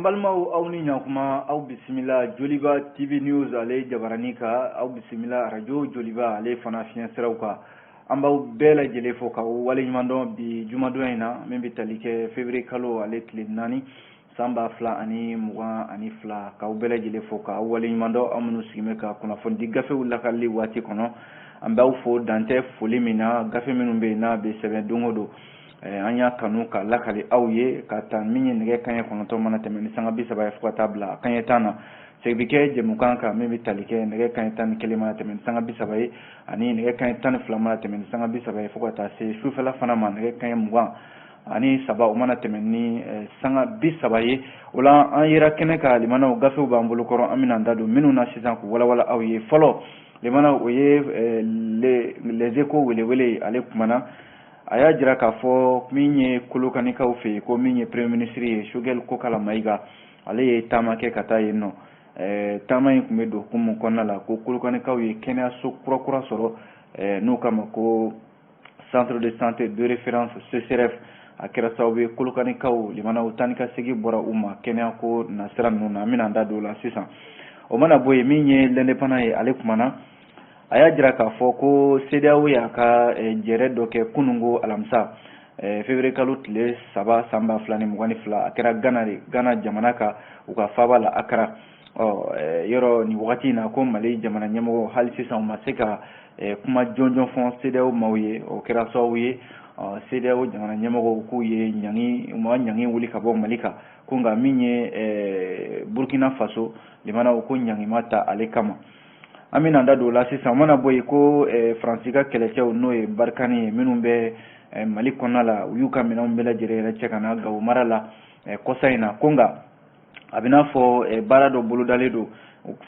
An balimaw, aw ni ɲakuma, aw bisimila Joliba TV News ale jabarani kan, aw bisimila arajo Joliba ale fana fiɲɛ siraw kan. An b'aw bɛɛ lajɛlen fo k'aw waleɲumandɔn bi jumadon in na min bɛ tali kɛ février kalo ale tile 4 san 2022, k'aw bɛɛ lajɛlen fo k'aw waleɲumandɔn, aw minnu sigilen bɛ ka kunnafonidi gafew lakalili waati kɔnɔ. An b'aw fo dantɛ foli min na. Gafe minnu bɛ yen n'a bɛ sɛbɛn don o don, an y'a kanu ka lakali aw ye ka taa min ye nɛgɛ kanɲɛ 9 mana tɛmɛ ni sanga 30 ye fo ka taa bila kanɲɛ 10 na. Segin bɛ kɛ jɛmukan kan min bɛ tali kɛ nɛgɛ kanɲɛ 11 mana tɛmɛ ni sanga 30 ye ani nɛgɛ kanɲɛ 12 mana tɛmɛ ni sanga 30 ye fo ka taa se sufɛla fana ma, nɛgɛ kanɲɛ 23 o mana tɛmɛ ni sanga 30 ye. O la an yera kɛnɛ kan, limanaw, gafew b'an bolo kɔrɔ, an bɛna an da don minnu na sisan k'u walawala aw ye. Fɔlɔ, limanaw, o ye Les Échos welewele, ale kumana, a y'a jira k'a fɔ min ye Kolokanikaw fɛ yen, ko min ye premier ministre ye, Choguel Kokala Maïga, ale ye taama kɛ ka taa yen nɔ. Taama in tun bɛ don hukumu kɔnɔna la ko Kolokanikaw ye kɛnɛyaso kura kura sɔrɔ n'u kama ko centre de santé de référence CSRF. A kɛra sababu ye Kolokanikaw, limanaw, taa ni ka segin bɔra u ma kɛnɛyako nasira ninnu na. An bɛna an da don o la sisan. O mana bɔ yen, min ye L'Indépendant ye, ale kumana, a y'a jira k'a fɔ ko CEDEAO y'a ka jɛrɛ dɔ kɛ kununko alamisa, février kalo tile 3 san 2022. A kɛra Ghana de, Ghana jamana ka u ka faaba la, Accra. Ɔ yɔrɔ nin wagati in na, ko Mali jamana ɲɛmɔgɔ hali sisan u ma se ka kuma jɔnjɔn fɔ CEDEAO maaw ye. O kɛra sababu ye CEDEAO jamana ɲɛmɔgɔw k'u ye ɲangi, u ma ɲangi wuli ka bɔ Mali kan, ko nka min ye Burkina Faso, limanaw, ko ɲangi ma ta ale kama. An bɛna da don o la sisan. O mana bɔ yen, ko Faransi ka kɛlɛcɛw, n'o ye Barkhane ye, minnu bɛ Mali kɔnɔna la, u y'u ka minɛnw bɛɛ lajɛlen yɛrɛ cɛ ka na Gawo mara la kɔsa in na, ko nka a bɛ n'a fɔ baara dɔ bolodalen don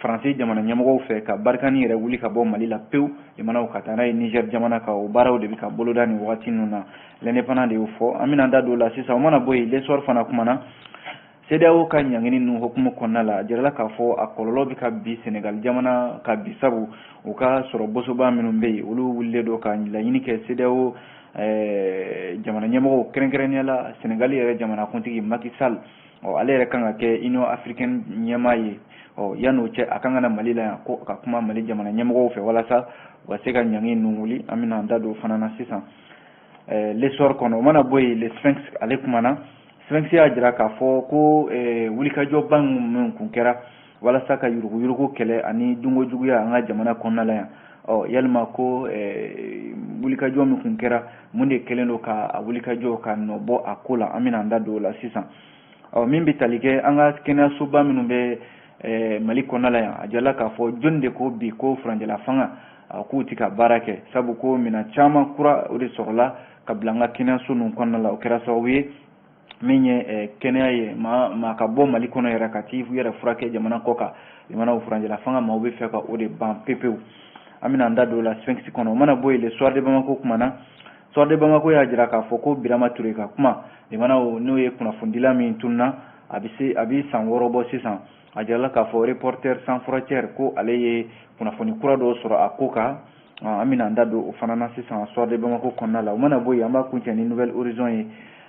Faransi jamana ɲɛmɔgɔw fɛ ka Barkhane yɛrɛ wuli ka bɔ Mali la pewu, limanaw, ka taa n'a ye Niger jamana kan. O baaraw de bɛ ka boloda nin wagati ninnu na. L'Indépendant de y'o fɔ, an bɛna da don o la sisan. O mana bɔ yen, L'Essor fana kumana CEDEAO ka ɲangini ninnu hukumu kɔnɔna la. A jirala k'a fɔ a kɔlɔlɔ bɛ ka bi Sénégal jamana ka bi, sabu u ka sɔrɔ bosoba minnu bɛ yen, olu wulilen don ka laɲini kɛ CEDEAO jamana ɲɛmɔgɔw, kɛrɛnkɛrɛnnenya la Sénégal yɛrɛ jamanakuntigi Macky Sall. Ɔ ale yɛrɛ kan ka kɛ Union africaine ɲɛmaa ye. Ɔ yan'o cɛ, a kan ka na Mali la yan ko ka kuma Mali jamana ɲɛmɔgɔw fɛ walasa u ka se ka ɲangi ninnu wuli. An bɛna an da don o fana na sisan L'Essor kɔnɔ. O mana bɔ yen, Le Sphinx ale kumana. Sphinx y'a jira k'a fɔ ko wulikajɔba min kun kɛra walasa ka yuruguyurugu kɛlɛ ani dunko juguya an ka jamana kɔnɔna la yan, ɔ yalima ko wulikajɔ min kun kɛra, mun de kɛlen don ka a wulikajɔ ka nɔ bɔ a ko la? An bɛna an da don o la sisan. Ɔ min bɛ tali kɛ an ka kɛnɛyasoba minnu bɛ Mali kɔnɔna la yan, a jirala k'a fɔ jɔnni de ko bi ko furancɛla fanga k'u tɛ ka baara kɛ, sabu ko minɛn caman kura o de sɔrɔla ka bila an ka kɛnɛyaso ninnu kɔnɔna la. O kɛra sababu ye min ye kɛnɛya ye, maa maa ka bɔ Mali kɔnɔ yɛrɛ ka t'i yɛrɛ furakɛ jamana kɔ kan, limanaw, furancɛla fanga maaw bɛ fɛ ka o de ban pepewu. An bɛna an da don o la Sphinx kɔnɔ. O mana bɔ yen, Le Soir de Bamako kumana. Soir de Bamako y'a jira k'a fɔ ko Birama Ture ka kuma, limanaw, n'o ye kunnafonidila min tununa, a bɛ se a bɛ san 6 bɔ sisan, a jirala k'a fɔ Reporters sans frontières ko ale ye kunnafoni kura dɔw sɔrɔ a ko kan. An bɛna an da don o fana na sisan Soir de Bamako kɔnɔna la. O mana bɔ yen, an b'a kuncɛ ni Nouvel Horizon ye.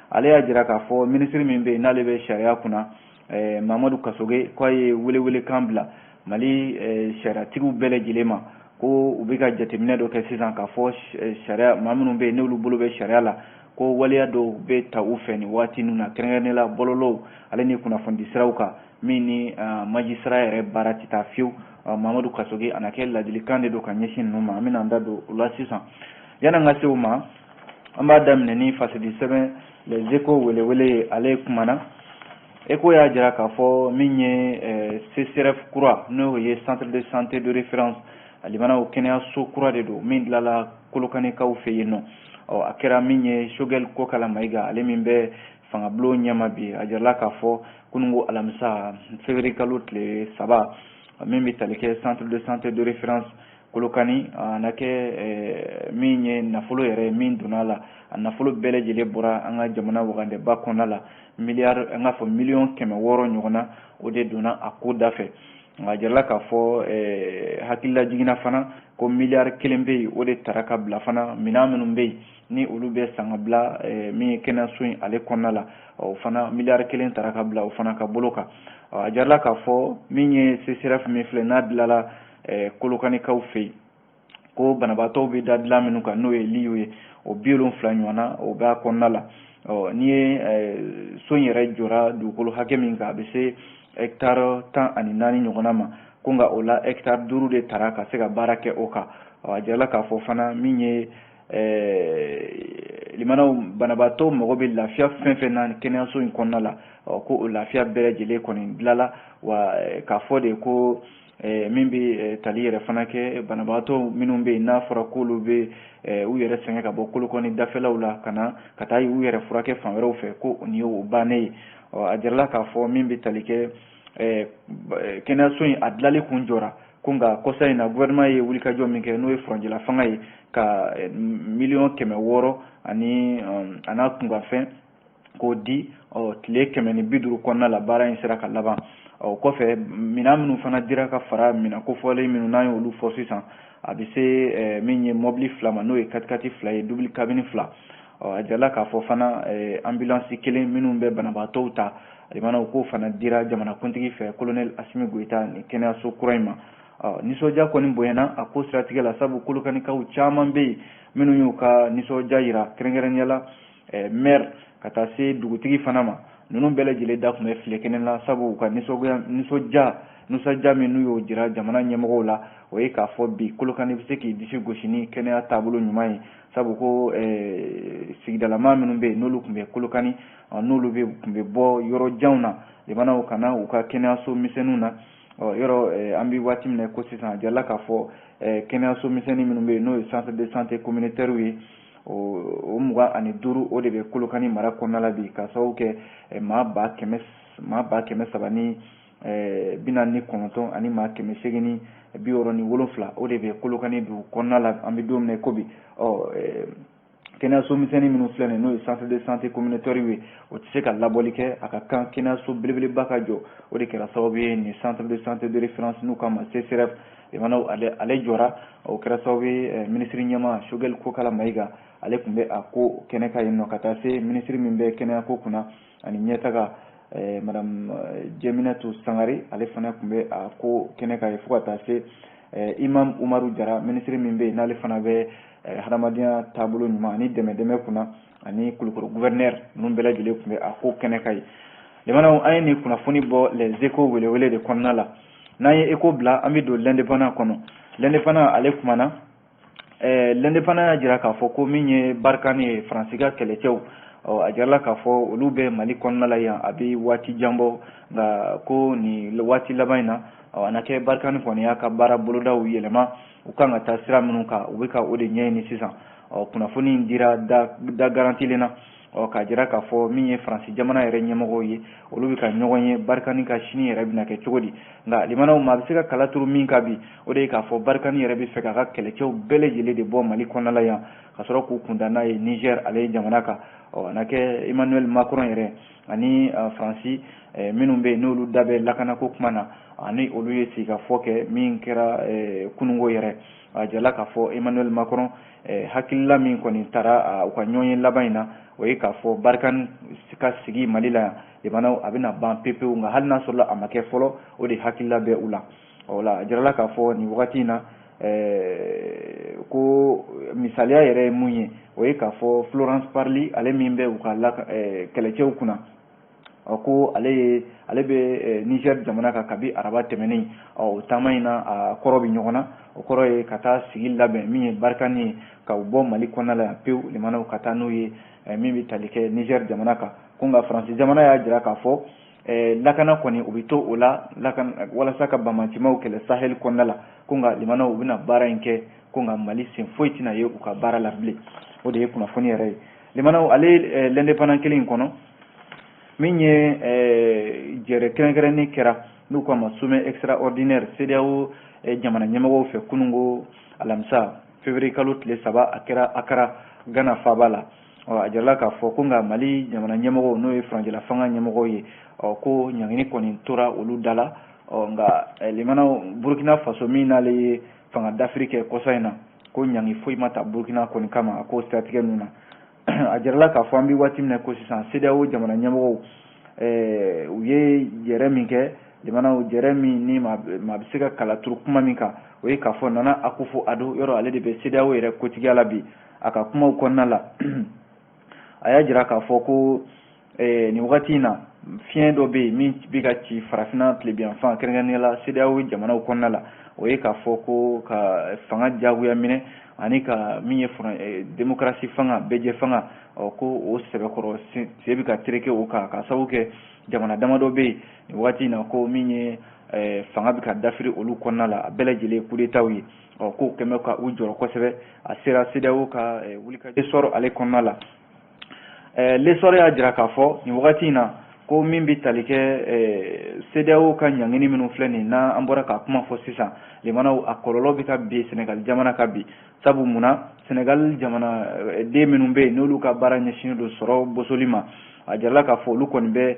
Ale y'a jira k'a fɔ minisiri min bɛ yen n'ale bɛ sariya kunna, Mamadu Kasoge, k'a ye welewelekan bila Mali sariyatigiw bɛɛ lajɛlen ma, ko u bɛ ka jateminɛ dɔ kɛ sisan k'a fɔ sariya maa minnu bɛ yen n'olu bolo bɛ sariya la, ko waleya dɔw bɛ ta u fɛ nin waati ninnu na, kɛrɛnkɛrɛnnenya la bɔlɔlɔw ale ni kunnafonidi siraw kan, min ni magistrat yɛrɛ baara tɛ taa fiyewu. Mamadu Kasoge a na kɛ ladilikan de don ka ɲɛsin ninnu ma. An bɛna an da don o la sisan. Yanni an ka se o ma, an b'a daminɛ ni fasidi sɛbɛn Les Échos welewele ye. Ale kumana, Écho y'a jira k'a fɔ min ye CSRF kura, n'o ye centre de santé de référence, limanaw, kɛnɛyaso kura de don min dilanla Kolokanikaw fɛ yen nɔ. Ɔ a kɛra min ye Choguel Kokala Maïga, ale min bɛ fangabulon ɲɛma bi, a jirala k'a fɔ kununko alamisa, février kalo tile 3, min bɛ tali kɛ centre de santé de référence Kolokani, a na kɛ min ye nafolo yɛrɛ min donna a la, a nafolo bɛɛ lajɛlen bɔra an ka jamana wagandeba kɔnɔna la, miliyari, an k'a fɔ miliyɔn 600 ɲɔgɔn na, o de donna a ko da fɛ. Nka a jirala k'a fɔ hakilila jiginna fana ko miliyari 1 bɛ yen, o de tara ka bila fana minɛn minnu bɛ yen ni olu bɛ san ka bila min ye kɛnɛyaso in ale kɔnɔna la, o fana miliyari 1 tara ka bila o fana ka bolo kan. A jirala k'a fɔ min ye CSRéf min filɛ, n'a dilanla Kolokanikaw fɛ yen, ko banabaatɔw bɛ da dilan minnu kan, n'o ye lits ye, o 70 ɲɔgɔn na, o b'a kɔnɔna la. Ɔ n'i ye so in yɛrɛ jɔra dugukolo hakɛ min kan, a bɛ se hectare 14 ɲɔgɔnna ma, ko nka o la hectare 5 de tara ka se ka baara kɛ o kan. A jirala k'a fɔ fana min ye limanaw, banabaatɔw mago bɛ lafiya fɛn fɛn na kɛnɛyaso in kɔnɔna la, ko o lafiya bɛɛ lajɛlen kɔni dilanla wa. K'a fɔ de ko min bɛ tali yɛrɛ fana kɛ, banabaatɔ minnu bɛ yen n'a fɔra k'olu bɛ u yɛrɛ sɛgɛn ka bɔ Kolokɔni dafɛlaw la ka na ka taa u yɛrɛ furakɛ fan wɛrɛw fɛ, ko nin ye o bannen ye. A jirala k'a fɔ min bɛ tali kɛ kɛnɛyaso in a dilanli kun jɔra, ko nka kɔsa in na gouvernement ye wulikajɔ min kɛ, n'o ye furancɛla fanga ye, ka miliyɔn 600 ani a n'a kunkanfɛn k'o di, ɔ tile 150 kɔnɔna la baara in sera ka laban. O kɔfɛ, minɛn minnu fana dira ka fara minɛn kofɔlen minnu n'an y'olu fɔ sisan, a bɛ se min ye mɔbili 2 ma, n'o ye katikati 2 ye, double cabine 2. Ɔ a jirala k'a fɔ fana ambulance kelen minnu bɛ banabaatɔw ta, limanaw, k'o fana dira jamanakuntigi fɛ, colonel Assimi Goïta, ni kɛnɛyaso kura in ma. Ɔ nisɔndiya kɔni bonyana a ko siratigɛ la, sabu Kolokanikaw caman bɛ yen minnu y'u ka nisɔndiya yira, kɛrɛnkɛrɛnnenya la maire ka taa se dugutigi fana ma. Ninnu bɛɛ lajɛlen da tun bɛ file kelen na, sabu u ka nisɔndiya min n'u y'o jira jamana ɲɛmɔgɔw la, o ye k'a fɔ bi Kolokani bɛ se k'i disi gosi ni kɛnɛya taabolo ɲuman ye, sabu ko sigidalama minnu bɛ yen n'olu tun bɛ Kolokani, n'olu bɛ tun bɛ bɔ yɔrɔ janw na limanaw ka na u ka kɛnɛyaso misɛnninw na. Ɔ yɔrɔ an bɛ waati min na ko sisan, a jirala k'a fɔ kɛnɛyaso misɛnnin minnu bɛ yen, n'o ye centre de santé communautaire ye, o 25, o de bɛ Kolokani mara kɔnɔna la bi, ka sababu kɛ maa 349,867 ani maa 867, o de bɛ Kolokani dugu kɔnɔna la an bɛ don min na ko bi. Ɔ kɛnɛyaso misɛnnin minnu filɛ nin ye, n'o ye centre de santé communautaire ye, o tɛ se ka labɔli kɛ, a ka kan kɛnɛyaso belebeleba ka jɔ. O de kɛra sababu ye nin centre de santé de référence, n'u k'a ma CSRéf, limanaw, ale jɔra. O kɛra sababu ye minisiri ɲɛmaa Choguel Kokalla Maïga, ale tun bɛ a ko kɛnɛ kan yen nɔ, ka taa se minisiri min bɛ kɛnɛyako kunna ani ɲɛtaga, madame Diéminatou Sangaré, ale fana tun bɛ a ko kɛnɛ kan yen, fo ka taa se Imam Umaru Jara, minisiri min bɛ yen n'ale fana bɛ hadamadenya taabolo ɲuman ani dɛmɛ dɛmɛ kunna, ani Kulukɔrɔ gouverneur. Ninnu bɛɛ lajɛlen tun bɛ a ko kɛnɛ kan yen. Limanaw, an ye nin kunnafoni bɔ Les Échos welewele de kɔnɔna la. N'an ye Écho bila, an bɛ don L'Indépendant kɔnɔ. L'Indépendant ale kumana, L'Indépendant y'a jira k'a fɔ ko min ye Barkhane ye, Faransi ka kɛlɛcɛw, ɔ a jirala k'a fɔ olu bɛ Mali kɔnɔna la yan a bɛ waati jan bɔ, nka ko nin waati laban in na, ɔ a na kɛ Barkhane kɔni y'a ka baara bolodaw yɛlɛma, u kan ka taa sira minnu kan, u bɛ ka o de ɲɛɲini sisan. Ɔ kunnafoni in dira da garantilen na, ɔ k'a jira k'a fɔ min ye Faransi jamana yɛrɛ ɲɛmɔgɔw ye, olu bɛ ka ɲɔgɔn ye Barkhane ka sini yɛrɛ bɛna kɛ cogo di. Nka limanaw, maa bɛ se ka kala turu min kan bi, o de ye k'a fɔ Barkhane yɛrɛ bɛ fɛ k'a ka kɛlɛcɛw bɛɛ lajɛlen de bɔ Mali kɔnɔna la yan, ka sɔrɔ k'u kunda n'a ye Niger ale ye jamana kan. Ɔ a na kɛ Emmanuel Macron yɛrɛ ani Faransi minnu bɛ yen n'olu da bɛ lakanako kuma na, ani olu ye sigikafɔ kɛ min kɛra kununko yɛrɛ. A jirala k'a fɔ Emmanuel Macron hakilila min kɔni taara u ka ɲɔgɔn ye laban in na, o ye k'a fɔ Barkhane ka sigi Mali la yan, limanaw, a bɛna ban pepewu. Nka hali n'a sɔrɔla a ma kɛ fɔlɔ, o de hakilila bɛ u la. O la a jirala k'a fɔ nin wagati in na ko misaliya yɛrɛ ye mun ye, o ye k'a fɔ Florence Parly, ale min bɛ u ka kɛlɛcɛw kunna, ɔ ko ale ye ale bɛ Niger jamana kan kabi araba tɛmɛnen. Ɔ o taama in na, a kɔrɔ bɛ ɲɔgɔn na, o kɔrɔ ye ka taa sigi labɛn min ye Barkhane ye, ka u bɔ Mali kɔnɔna la yan pewu, limanaw, ka taa n'u ye min bɛ tali kɛ Niger jamana kan. Ko nka Faransi jamana y'a jira k'a fɔ lakana kɔni, u bɛ to o la lakana walasa ka bamacimaw kɛlɛ Sahel kɔnɔna la. Ko nka limanaw, u bɛna baara in kɛ, ko nka Mali sen foyi tɛna ye u ka baara la bilen. O de ye kunnafoni yɛrɛ ye. Limanaw, ale L'Indépendant kelen in kɔnɔ, min ye jɛrɛ kɛrɛnkɛrɛnnen kɛra n'u k'a ma sommet extraordinaire CEDEAO jamana ɲɛmɔgɔw fɛ kununko alamisa, février kalo tile 3, a kɛra Accra, Ghana faaba la. Ɔ a jirala k'a fɔ ko nka Mali jamana ɲɛmɔgɔw, n'o ye furancɛla fanga ɲɛmɔgɔw ye, ɔ ko ɲangini kɔni tora olu da la. Ɔ nka limanaw, Burkina Faso min n'ale ye fanga dafiri kɛ kɔsa in na, ko ɲangi foyi ma ta Burkina kɔni kama a ko siratigɛ ninnu na. A jirala k'a fɔ an bɛ waati min na ko sisan, CEDEAO jamana ɲɛmɔgɔw u ye jɛrɛ min kɛ, limanaw, jɛrɛ min ni maa bɛ se ka kala turu kuma min kan, o ye k'a fɔ Nana Akufo Addo yɔrɔ, ale de bɛ CEDEAO yɛrɛ kotigiya la bi. A ka kumaw kɔnɔna la, a y'a jira k'a fɔ ko nin wagati in na, fiɲɛ dɔ bɛ yen min bɛ ka ci Farafinna tilebinyanfan, kɛrɛnkɛrɛnnenya la CEDEAO jamanaw kɔnɔna la. O ye k'a fɔ ko ka fanga diyagoya minɛ ani ka min ye démocratie fanga, bɛɛjɛ fanga, ɔ ko o sɛbɛkɔrɔ sen bɛ ka tereke o kan, ka sababu kɛ jamana damadɔ bɛ yen nin wagati in na, ko min ye fanga bɛ ka dafiri olu kɔnɔna la, a bɛɛ lajɛlen coup d'état ye. Ɔ k'o kɛn bɛ ka u jɔrɔ kosɛbɛ. A sera CEDEAO ka wulikajɔ sɔrɔ ale kɔnɔna la. L'Essor y'a jira k'a fɔ nin wagati in na ko min bɛ tali kɛ CEDEAO ka ɲangini minnu filɛ nin na, an bɔra ka kuma fɔ sisan, limanaw, a kɔlɔlɔ bɛ ka bin Sénégal jamana kan bi. Sabu munna? Sénégal jamana den minnu bɛ yen, n'olu ka baara ɲɛsinnen don sɔrɔ bosoli ma, a jirala k'a fɔ olu kɔni bɛ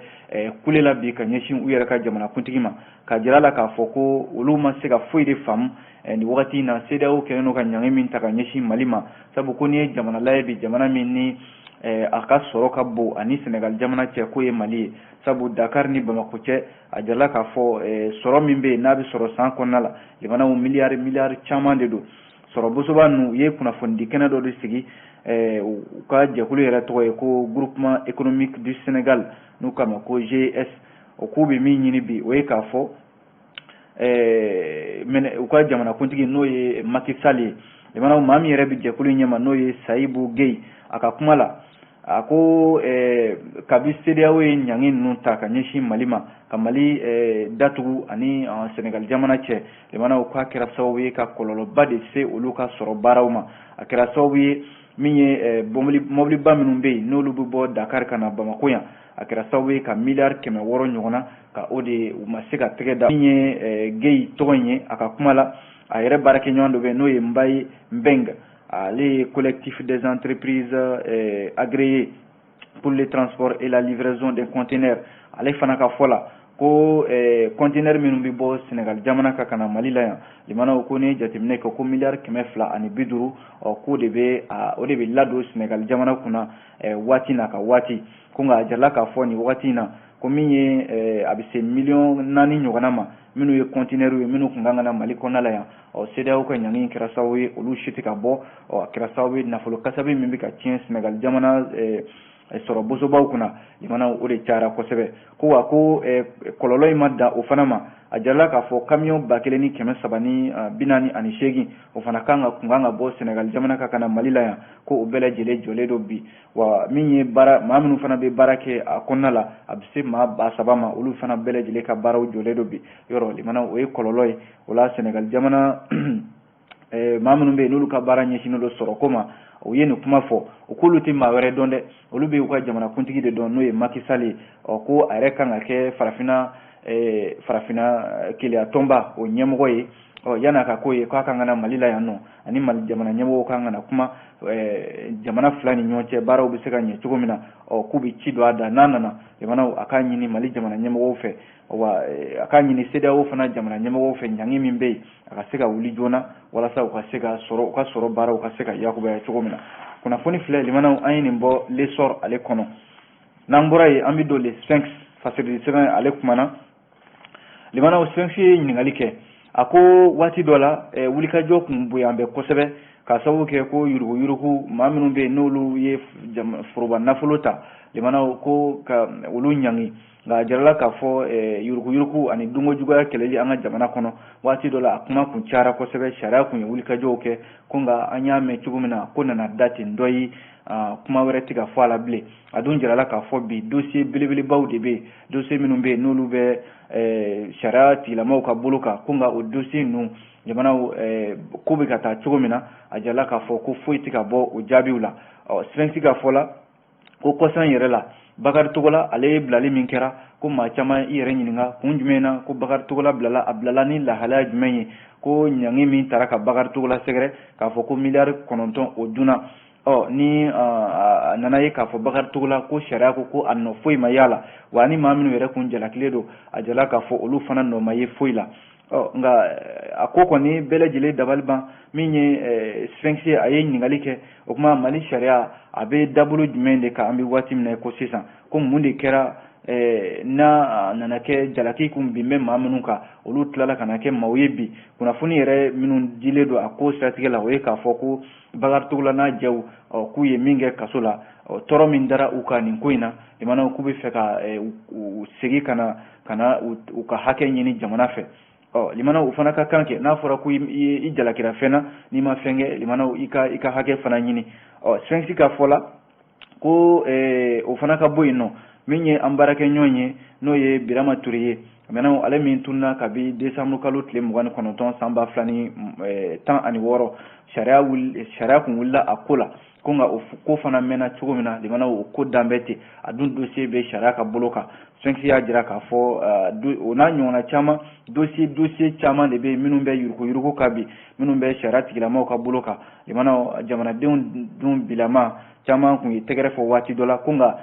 kule la bi ka ɲɛsin u yɛrɛ ka jamanakuntigi ma, ka jira la k'a fɔ ko olu ma se ka foyi de faamu nin wagati in na, CEDEAO kɛlen don ka ɲangi min ta ka ɲɛsin Mali ma. Sabu ko n'i ye jamana lajɛ bi, jamana min ni a ka sɔrɔ ka bon ani Sénégal jamana cɛ, k'o ye Mali ye. Sabu Dakar ni Bamako cɛ, a jirala k'a fɔ sɔrɔ min bɛ yen n'a bɛ sɔrɔ san kɔnɔna la, jamanaw, miliyari miliyari caman de don. Sɔrɔ bosoba ninnu, u ye kunnafonidi kɛnɛ dɔ de sigi, u ka jɛkulu yɛrɛ tɔgɔ ye ko Groupement économique du Sénégal, n'u k'a ma ko GS. O k'u bɛ min ɲini bi, o ye k'a fɔ u ka jamanakuntigi, n'o ye Macky Sall ye. Jamanaw, maa min yɛrɛ bɛ jɛkulu in ɲɛma, n'o ye Sayibu Gueye, a ka kuma la, a ko kabi CEDEAO ye ɲangi ninnu ta ka ɲɛsin Mali ma, ka Mali datugu ani Sénégal jamana cɛ, jamanaw, k'a kɛra sababu ye ka kɔlɔlɔba de se olu ka sɔrɔ baaraw ma. A kɛra sababu ye min ye mɔbiliba minnu bɛ yen, n'olu bɛ bɔ Dakar ka na Bamako yan, a kɛra sababu ye ka miliyari 600 ɲɔgɔn na ka o de u ma se ka tɛgɛ da. Min ye Gueye tɔgɔ in ye, a ka kuma la, a yɛrɛ baarakɛɲɔgɔn dɔ bɛ yen, n'o ye Mbaye Mbeng, ale ye Collectif des entreprises agréées pour le transport et la livraison des conteneurs. Ale fana ka fɔ la ko conteneur minnu bɛ bɔ Sénégal jamana kan ka na Mali la yan, limanaw, ko ni ye jateminɛ kɛ, ko miliyari 250, ɔ k'o de bɛ o de bɛ ladon Sénégal jamana kunna waati n'a ka waati. Ko nka a jirala k'a fɔ nin wagati in na ko min ye a bɛ se miliyɔn 4 ɲɔgɔnna ma, minnu ye conteneur ye, minnu tun kan ka na Mali kɔnɔna la yan, ɔ CEDEAO ka ɲangi kɛra sababu ye olu si tɛ ka bɔ. Ɔ a kɛra sababu ye nafolo kasabi min bɛ ka tiɲɛ Sénégal jamana sɔrɔ bosobaw kunna, limanaw, o de cayara kosɛbɛ. Ko wa ko kɔlɔlɔ in ma dan o fana ma. A jirala k'a fɔ camion 1348, o fana kan ka kun kan ka bɔ Sénégal jamana kan ka na Mali la yan, ko o bɛɛ lajɛlen jɔlen don bi. Wa min ye baara, maa minnu fana bɛ baara kɛ a kɔnɔna la, a bɛ se maa 3000 ma, olu fana bɛɛ lajɛlen ka baaraw jɔlen don bi. Yɔrɔ limanaw, o ye kɔlɔlɔ ye. O la Sénégal jamana maa minnu bɛ yen, n'olu ka baara ɲɛsinnen don sɔrɔko ma, u ye nin kuma fɔ. U k'olu tɛ maa wɛrɛ dɔn dɛ, olu bɛ u ka jamanakuntigi de dɔn, n'o ye Macky Sall ye. Ɔ ko a yɛrɛ kan ka kɛ Farafinna Keleya tɔnba o ɲɛmɔgɔ ye. Ɔ yan'a ka k'o ye, k'a kan ka na Mali la yan nɔ, ani Mali jamana ɲɛmɔgɔw kan ka na kuma jamana fila ni ɲɔgɔn cɛ baaraw bɛ se ka ɲɛ cogo min na. Ɔ k'u bɛ ci don a da, n'a nana, jamanaw, a k'a ɲini Mali jamana ɲɛmɔgɔw fɛ, wa a k'a ɲini CEDEAO fana jamana ɲɛmɔgɔw fɛ, ɲangi min bɛ yen, a ka se ka wuli joona walasa u ka se ka sɔrɔ, u ka sɔrɔ baaraw ka se ka yakubaya cogo min na. Kunnafoni filɛ, limanaw, an ye nin bɔ L'Essor ale kɔnɔ. N'an bɔra yen, an bɛ don Le Sphinx, fasirili sɛbɛn ale kumana. Limanaw, Sphinx ye ɲininkali kɛ. A ko waati dɔ la, wulikajɔ kun bonya bɛ kosɛbɛ, k'a sababu kɛ ko yuruguyurugu maa minnu bɛ yen, n'olu ye foroba nafolo ta, limanaw, ko ka olu ɲangi. Nka a jirala k'a fɔ yuruguyurugu ani dunkojuguya kɛlɛli an ka jamana kɔnɔ, waati dɔ la a kuma kun cayara kosɛbɛ, sariya kun ye wulikajɔw kɛ. Ko nka an y'a mɛn cogo min na, ko nana da ten dɔ ye, kuma wɛrɛ tɛ ka fɔ a la bilen. A dun jirala k'a fɔ bi dossier belebelebaw de bɛ yen, dossier minnu bɛ yen, n'olu bɛ sariya tigilamɔgɔw ka bolo kan. Ko nka o dossier ninnu, jamanaw, ko bɛ ka taa cogo min na, a jirala k'a fɔ ko foyi tɛ ka bɔ o jaabiw la. Ɔ Sphinx ka fɔ la, ko kɔsan yɛrɛ la, Bakari Togola ale ye bilali min kɛra, ko maa caman i yɛrɛ ɲininka kun jumɛn na ko Bakari Togola bilala, a bilala ni lahalaya jumɛn ye, ko ɲangi min taara ka Bakari Togola sɛgɛrɛ k'a fɔ ko miliyari 9 o dunna. Ɔ ni a nana ye k'a fɔ Bakari Togola ko sariya ko ko a nɔ foyi ma y'a la, wa ni maa minnu yɛrɛ kun jalakilen don, a jala k'a fɔ olu fana nɔ ma ye foyi la. Ɔ nka a ko kɔni bɛɛ lajɛlen dabali ban. Min ye Sphinx ye, a ye ɲininkali kɛ, o kuma Mali sariya a bɛ dabolo jumɛn de kan an bɛ waati min na ko sisan, ko mun de kɛra n'a nana kɛ jalaki kun bin bɛ maa minnu kan, olu tilala ka na kɛ maaw ye bi. Kunnafoni yɛrɛ minnu dilen don a ko siratigɛ la, o ye k'a fɔ ko Bakari Togola n'a jɛw k'u ye min kɛ kaso la, tɔɔrɔ min dara u kan nin ko in na, limanaw k'u bɛ fɛ ka u segin ka na u ka hakɛ ɲini jamana fɛ. Ɔ limanaw, o fana ka kan kɛ, n'a fɔra ko i jalakira fɛn na, n'i ma fɛn kɛ, limanaw, i ka hakɛ fana ɲini. Ɔ Sphinx ka fɔ la ko o fana ka bɔ yen nɔ. Min ye an baarakɛɲɔgɔn ye, n'o ye Birama Ture ye, maintenant ale min tununa kabi décembre kalo tile 29 san 2016, sariya kun wulila a ko la, ko nka o ko fana mɛnna cogo min na, limanaw, o ko dan bɛ ten, a dun dossier bɛ sariya ka bolo kan. Sphinx y'a jira k'a fɔ o n'a ɲɔgɔnna caman, dossier caman de bɛ yen minnu bɛ yuruguyurugu kan bi, minnu bɛ sariya tigilamɔgɔw ka bolo kan. Limanaw, jamanadenw dun bilama caman kun ye tɛgɛrɛ fɔ waati dɔ la, ko nka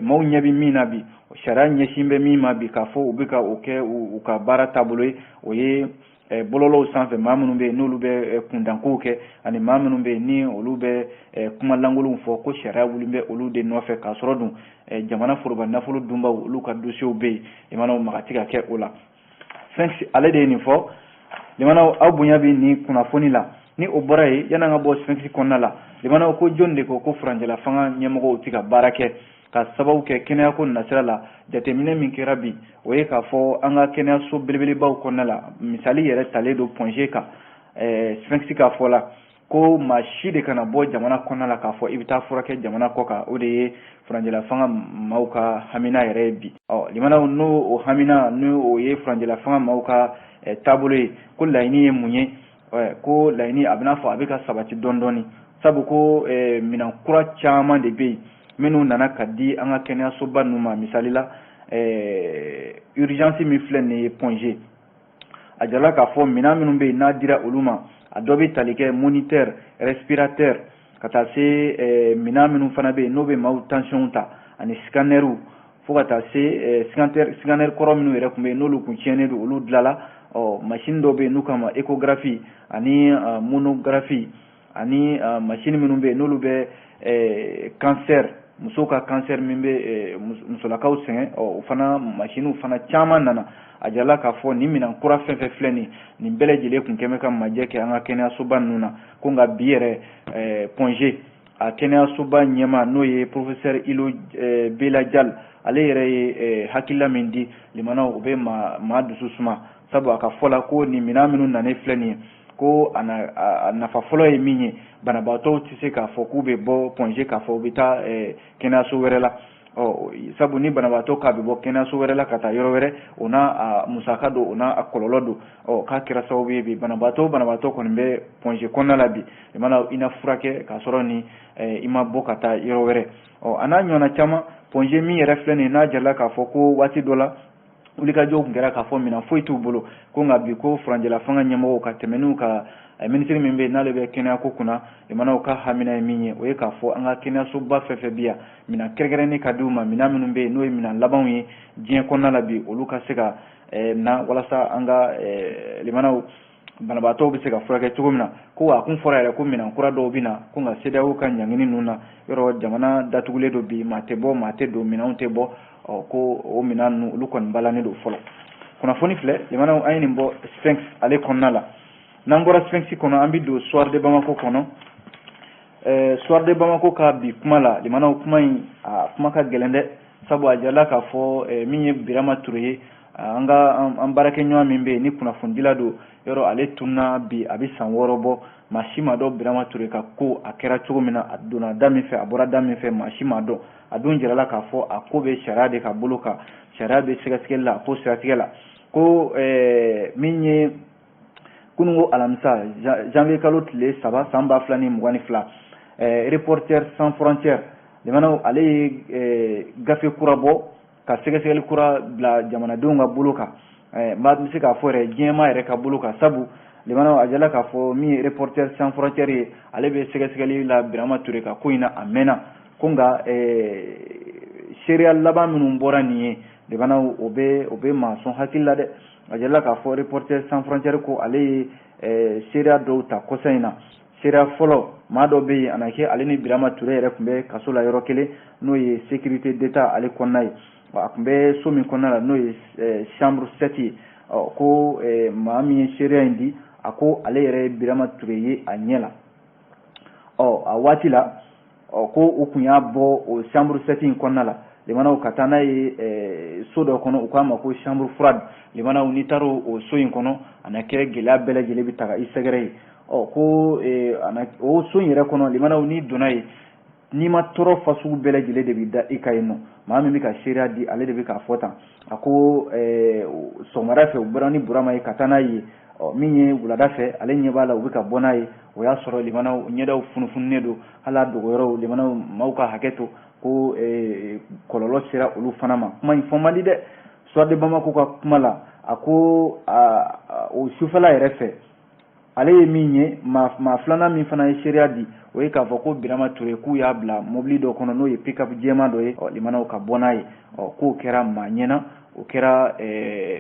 maaw ɲɛ bɛ min na bi, sariya ɲɛsin bɛ min ma bi, k'a fɔ u bɛ ka o kɛ u ka baara taabolo ye, o ye bɔlɔlɔw sanfɛ maa minnu bɛ yen n'olu bɛ kundankow kɛ, ani maa minnu bɛ yen ni olu bɛ kuma lankolonw fɔ, ko sariya wuli bɛ olu de nɔfɛ, k'a sɔrɔ dun jamana foroba nafolo dunbaw, olu ka dossiers bɛ yen, limanaw, maga tɛ ka kɛ o la. Sphinx ale de ye nin fɔ. Limanaw, aw bonya bɛ nin kunnafoni la. Ni o bɔra yen, yan'an ka bɔ Sphinx kɔnɔna la, limanaw, ko jɔn de ko ko furancɛla fanga ɲɛmɔgɔw tɛ ka baara kɛ ka sababu kɛ kɛnɛyako nasira la? Jateminɛ min kɛra bi, o ye k'a fɔ an ka kɛnɛyaso belebelebaw kɔnɔna la, misali yɛrɛ talen don Point G kan. Sphinx ka fɔ la ko maa si de kana bɔ jamana kɔnɔna la k'a fɔ i bɛ taa furakɛ jamana kɔ kan, o de ye furancɛla fanga maaw ka hamina yɛrɛ ye bi. Ɔ limanaw, n'o o hamina, n'o o ye furancɛla fanga maaw ka taabolo ye, ko laɲini ye mun ye? Ko laɲini a bɛna fɔ a bɛ ka sabati dɔɔni dɔɔni, sabu ko minɛn kura caman de bɛ yen minnu nana ka di an ka kɛnɛyasoba ninnu ma. Misali la, urgence min filɛ nin ye Point G, a jirala k'a fɔ minɛn minnu bɛ yen n'a dira olu ma, a dɔ bɛ tali kɛ moniteur, respirateur, ka taa se minɛn minnu fana bɛ yen n'o bɛ maaw tension ta, ani scannerw, fo ka taa se scanner kɔrɔ minnu yɛrɛ tun bɛ yen n'olu kun tiɲɛnen don, olu dilanla. Ɔ machine dɔw bɛ yen n'u k'a ma échographie ani monographie, ani machine minnu bɛ yen n'olu bɛ cancer, musow ka cancer min bɛ musolakaw sɛgɛn, ɔ o fana machine fana caman nana. A jirala k'a fɔ nin minɛn kura fɛn fɛn filɛ nin, nin bɛɛ lajɛlen kun kɛn bɛ ka majɛ kɛ an ka kɛnɛyasoba ninnu na. Ko nka bi yɛrɛ, Point G a kɛnɛyasoba ɲɛma, n'o ye professeur Ilo Bela Jal, ale yɛrɛ ye hakilila min di, limanaw, o bɛ maa dusu suma, sabu a ka fɔ la ko nin minɛn minnu nanen filɛ nin ye, ko a nafa fɔlɔ ye min ye, banabaatɔw tɛ se k'a fɔ k'u bɛ bɔ Point G k'a fɔ u bɛ taa kɛnɛyaso wɛrɛ la. Ɔ sabu ni banabaatɔ k'a bɛ bɔ kɛnɛyaso wɛrɛ la ka taa yɔrɔ wɛrɛ, o n'a a musaka don, o n'a a kɔlɔlɔ don. Ɔ k'a kɛra sababu ye bi, banabaatɔ kɔni bɛ Point G kɔnɔna la bi, limanaw, i na furakɛ k'a sɔrɔ ni i ma bɔ ka taa yɔrɔ wɛrɛ. Ɔ a n'a ɲɔgɔnna caman. Point G min yɛrɛ filɛ nin ye, n'a jirala k'a fɔ ko waati dɔ la wulikajɔw tun kɛra k'a fɔ minɛn foyi t'u bolo, ko nka bi ko furancɛla fanga ɲɛmɔgɔw ka tɛmɛ n'u ka minisiri min bɛ yen n'ale bɛ kɛnɛyako kunna, limanaw, ka hamina ye min ye, o ye k'a fɔ an ka kɛnɛyasoba fɛn fɛn bi yan, minɛn kɛrɛnkɛrɛnnen ka di u ma, minɛn minnu bɛ yen n'o ye minɛn labanw ye diɲɛ kɔnɔna la bi, olu ka se ka na walasa an ka, limanaw, banabaatɔw bɛ se ka furakɛ cogo min na. Ko a kun fɔra yɛrɛ ko minɛn kura dɔw bɛ na, ko nka CEDEAO ka ɲangini ninnu na, yɔrɔ jamana datugulen don bi, maa tɛ bɔ, maa tɛ don, minɛnw tɛ bɔ. Ɔ ko o minɛn ninnu, olu kɔni balannen don fɔlɔ. Kunnafoni filɛ, limanaw, an ye nin bɔ Sphinx ale kɔnɔna la. N'an bɔra Sphinx kɔnɔ, an bɛ don Soir de Bamako kɔnɔ. Soir de Bamako ka bi kuma la, limanaw, kuma in a kuma ka gɛlɛn dɛ, sabu a jirala k'a fɔ min ye Birama Ture ye, an ka an baarakɛɲɔgɔn min bɛ yen ni kunnafonidila don, yɔrɔ ale tununa bi, a bɛ san 6 bɔ. Maa si ma dɔn Birama Ture ka ko a kɛra cogo min na, a donna da min fɛ, a bɔra da min fɛ, maa si ma dɔn. A dun jirala k'a fɔ a ko bɛ sariya de ka bolo kan, sariya bɛ sɛgɛsɛgɛli la a ko siratigɛ la. Ko min ye kununko alamisa, janvier kalo tile 3 san 2022, Reporter sans frontières, limanaw, ale ye gafe kura bɔ ka sɛgɛsɛgɛli kura bila jamanadenw ka bolo kan, n bɛ se k'a fɔ yɛrɛ diɲɛmaa yɛrɛ ka bolo kan, sabu limanaw, a jala k'a fɔ min ye Reporter sans frontières ye, ale bɛ sɛgɛsɛgɛli la Birama Ture ka ko in na a mɛnna. Ko nka seereya laban minnu bɔra nin ye, limanaw, o bɛ maa sɔn hakili la dɛ. A jirala k'a fɔ Reporter Sans Frontières ko ale ye seereya dɔw ta kɔsa in na. Seereya fɔlɔ, maa dɔ bɛ yen, a na kɛ ale ni Birama Ture yɛrɛ tun bɛ kaso la yɔrɔ kelen, n'o ye sécurité d'État ale kɔnɔna ye. A tun bɛ so min kɔnɔna la, n'o ye chambre 7 ye. Ɔ, ko maa min ye seereya in di, a ko ale yɛrɛ ye Birama Ture ye a ɲɛ la. Ɔ, a waati la, ɔ, ko u tun y'a bɔ o chambre 7 in kɔnɔna la, limanaw, ka taa n'a ye so dɔ kɔnɔ, u k'a ma ko chambre froide. Limanaw, n'i taara o so in kɔnɔ, a na kɛ gɛlɛya bɛɛ lajɛlen bɛ ta ka i sɛgɛrɛ ye. Ɔ, ko o so in yɛrɛ kɔnɔ, limanaw, n'i donna yen, n'i ma tɔɔrɔ fasugu bɛɛ lajɛlen de bɛ da i kan yen nɔ. Maa min bɛ ka seereya di, ale de bɛ k'a fɔ tan. A ko sɔgɔmada fɛ, u bɔra ni Burama ye ka taa n'a ye. Ɔ, min ye wulada fɛ, ale ɲɛ b'a la u bɛ ka bɔ n'a ye, o y'a sɔrɔ, limanaw, ɲɛdaw funufununen don, hali a dogoyɔrɔw. Limanaw, maaw ka hakɛ to, ko kɔlɔlɔ sera olu fana ma. Kuma in fɔ man di dɛ. Soir de Bamako ka kuma la, a ko o sufɛla yɛrɛ fɛ, ale ye min ye, maa filanan min fana ye seereya di, o ye k'a fɔ ko Birama Ture, k'u y'a bila mobili dɔ kɔnɔ, n'o ye pick-up jɛman dɔ ye. Ɔ, limanaw, ka bɔ n'a ye. Ɔ, k'o kɛra maa ɲɛna, o kɛra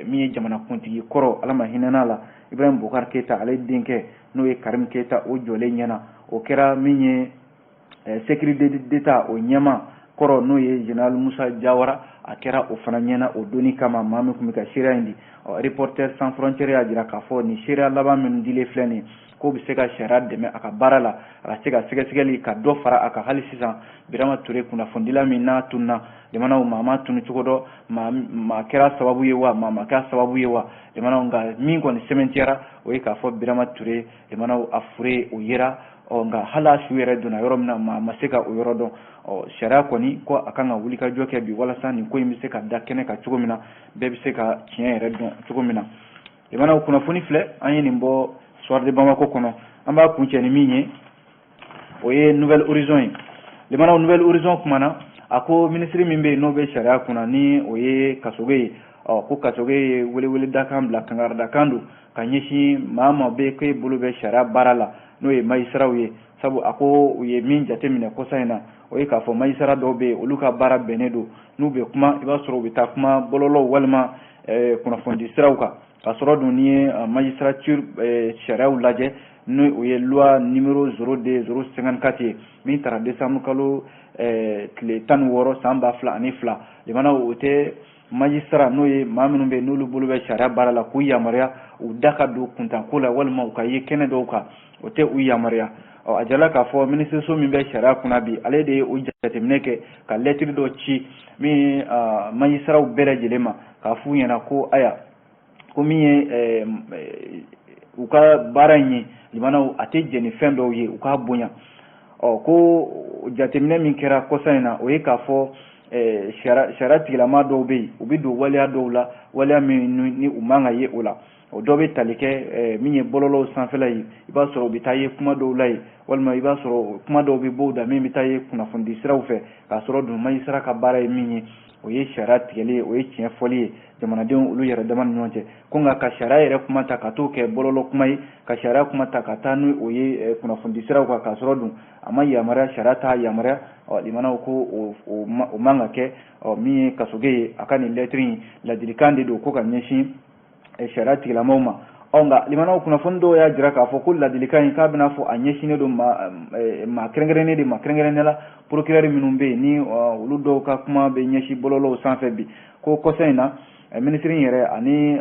min ye jamanakuntigi kɔrɔ, Ala ma hinɛna la, Ibrahim Boubacar Keita, ale denkɛ, n'o ye Karim Keita, o jɔlen ɲɛna. O kɛra min ye sécurité d'État o ɲɛma kɔrɔ, n'o ye général Musa Jawara, a kɛra o fana ɲɛna o donni kama, maa min tun bɛ ka seereya in di. Ɔ, Reporter Sans Frontières y'a jira k'a fɔ nin seereya laban minnu dilen filɛ nin ye, k'o bɛ se ka sariya dɛmɛ a ka baara la, a ka se ka sɛgɛsɛgɛli ka dɔ fara a kan hali sisan. Birama Ture, kunnafonidila min n'a tununa, jamanaw, maa ma tunu cogo dɔ, maa kɛra sababu ye wa, maa ma kɛ sababu ye wa, jamanaw, nka min kɔni sɛmɛntiyara, o ye k'a fɔ Birama Ture, jamanaw, a fure o yera. Ɔ, nka hali a su yɛrɛ donna yɔrɔ min na, maa ma se ka o yɔrɔ dɔn. Ɔ, sariya kɔni ko a kan ka wuli ka jɔ kɛ bi, walasa nin ko in bɛ se ka da kɛnɛ kan cogo min na, bɛɛ bɛ se ka tiɲɛ yɛrɛ dɔn cogo min na. Jamanaw, kunnafoni filɛ, an ye nin bɔ Soir de Bamako kɔnɔ. An b'a kuncɛ ni min ye, o ye Nouvel Horizon ye. Limanaw, Nouvel Horizon kumana, a ko minisiri min bɛ yen, n'o bɛ sariya kunna, ni o ye Kasoge ye. Ɔ, ko Kasoge ye weleweledakan bila, kangaridakan don ka ɲɛsin maa maa bɛ k'e bolo bɛ sariya baara la, n'o ye magistratw ye. Sabu a ko u ye min jateminɛ kɔsa in na, o ye k'a fɔ magistrat dɔw bɛ yen, olu ka baara bɛnnen don n'u bɛ kuma, i b'a sɔrɔ u bɛ taa kuma bɔlɔlɔw walima kunnafonidi siraw kan, k'a sɔrɔ dun n'i ye magistrature sariyaw lajɛ, n'o o ye loi numéro 02 054 ye, min taara décembre kalo tile 16 san 2002, limanaw, o tɛ magistrat, n'o ye maa minnu bɛ yen, n'olu bolo bɛ sariya baara la, k'u yamaruya u da ka don kuntanko la walima u ka ye kɛnɛ dɔw kan, o tɛ u yamaruya. Ɔ, a jirala k'a fɔ minisiriso min bɛ sariya kunna bi, ale de ye o jateminɛ kɛ ka lɛtiri dɔ ci min ye magistratw bɛɛ lajɛlen ma, k'a f'u ɲɛna ko aya, ko min ye u ka baara in ye, limanaw, a tɛ jɛn ni fɛn dɔw ye, u k'a bonya. Ɔ, ko jateminɛ min kɛra kɔsa in na, o ye k'a fɔ sariya tigilama dɔw bɛ yen, u bɛ don waleya dɔw la, waleya min ni u man ka ye o la. O dɔ bɛ tali kɛ min ye bɔlɔlɔw sanfɛla ye, i b'a sɔrɔ u bɛ taa ye kuma dɔw la yen, walima i b'a sɔrɔ kuma dɔw bɛ bɔ u da min bɛ taa ye kunnafonidi siraw fɛ, k'a sɔrɔ dun magistrat ka baara ye min ye, o ye sariya tigɛli ye, o ye tiɲɛ fɔli ye jamanadenw olu yɛrɛ dama ni ɲɔgɔn cɛ. Ko nka ka sariya yɛrɛ kuma ta ka t'o kɛ bɔlɔlɔ kuma ye, ka sariya kuma ta ka taa ni o ye kunnafonidi siraw kan, k'a sɔrɔ dun a ma yamaruya, sariya t'a yamaruya. Ɔ, limanaw, ko o man ka kɛ. Ɔ, min ye Kasoge ye, a ka nin lɛtiri in, ladilikan de don ko ka ɲɛsin sariya tigilamaw ma. Ɔ, nka limanaw, kunnafoni dɔw y'a jira k'a fɔ ko ladilikan in, k'a bɛna fɔ a ɲɛsinnen don maa kɛrɛnkɛrɛnnen de ma, kɛrɛnkɛrɛnnenya la procureur minnu bɛ yen, ni olu dɔw ka kuma bɛ ɲɛsin bɔlɔlɔw sanfɛ bi. Ko kɔsa in na, minisiri yɛrɛ ani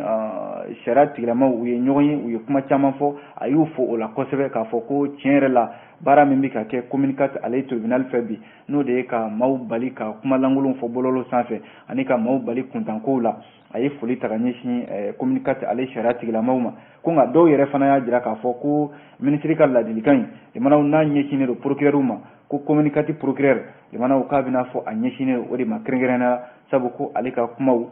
sariya tigilamaw, u ye ɲɔgɔn ye, u ye kuma caman fɔ, a y'u fo o la kosɛbɛ, k'a fɔ ko tiɲɛ yɛrɛ la, baara min bɛ ka kɛ commune 4 ale tribunal fɛ bi, n'o de ye ka maaw bali ka kuma lankolonw fɔ bɔlɔlɔ sanfɛ ani ka maaw bali kuntankow la, a ye foli ta ka ɲɛsin commune 4 ale sariya tigilamaw ma. Ko nka dɔw yɛrɛ fana y'a jira k'a fɔ ko minisiri ka ladilikan in, limanaw, n'a ɲɛsinnen don procureur ma, ko commune 4 procureur, limanaw, k'a bɛna fɔ a ɲɛsinnen don o de ma kɛrɛnkɛrɛnnenya la, sabu ko ale ka kumaw,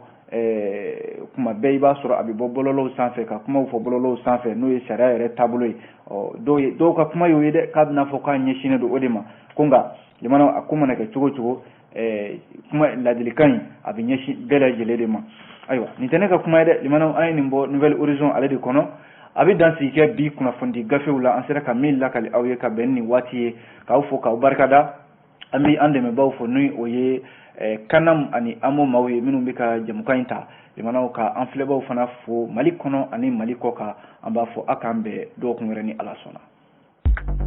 kuma bɛɛ i b'a sɔrɔ a bɛ bɔ bɔlɔlɔw sanfɛ ka kumaw fɔ bɔlɔlɔw sanfɛ, n'o ye sariya yɛrɛ taabolo ye. Ɔ, dɔw ka kuma y'o ye dɛ, k'a bɛna fɔ k'a ɲɛsinnen don o de ma. Ko nka limanaw, a ko mana kɛ cogo o cogo, kuma ladilikan in, a bɛ ɲɛsin bɛɛ lajɛlen de ma. Ayiwa, nin tɛ ne ka kuma ye dɛ, limanaw, an ye nin bɔ Nouvel Horizon ale de kɔnɔ. A bɛ dan sigi kɛ bi kunnafonidi gafew la, an sera ka min lakali aw ye ka bɛn ni nin waati ye. K'aw fo, k'aw barikada. An bɛ an dɛmɛbaaw fo, ni o ye Kanam ani Amo maaw ye minnu bɛ ka jɛmukan in ta. Limanaw ka an filɛbaw fana fo Mali kɔnɔ ani Mali kɔ kan. An b'a fɔ a k'an bɛn dɔgɔkun wɛrɛ ni Ala sɔnna.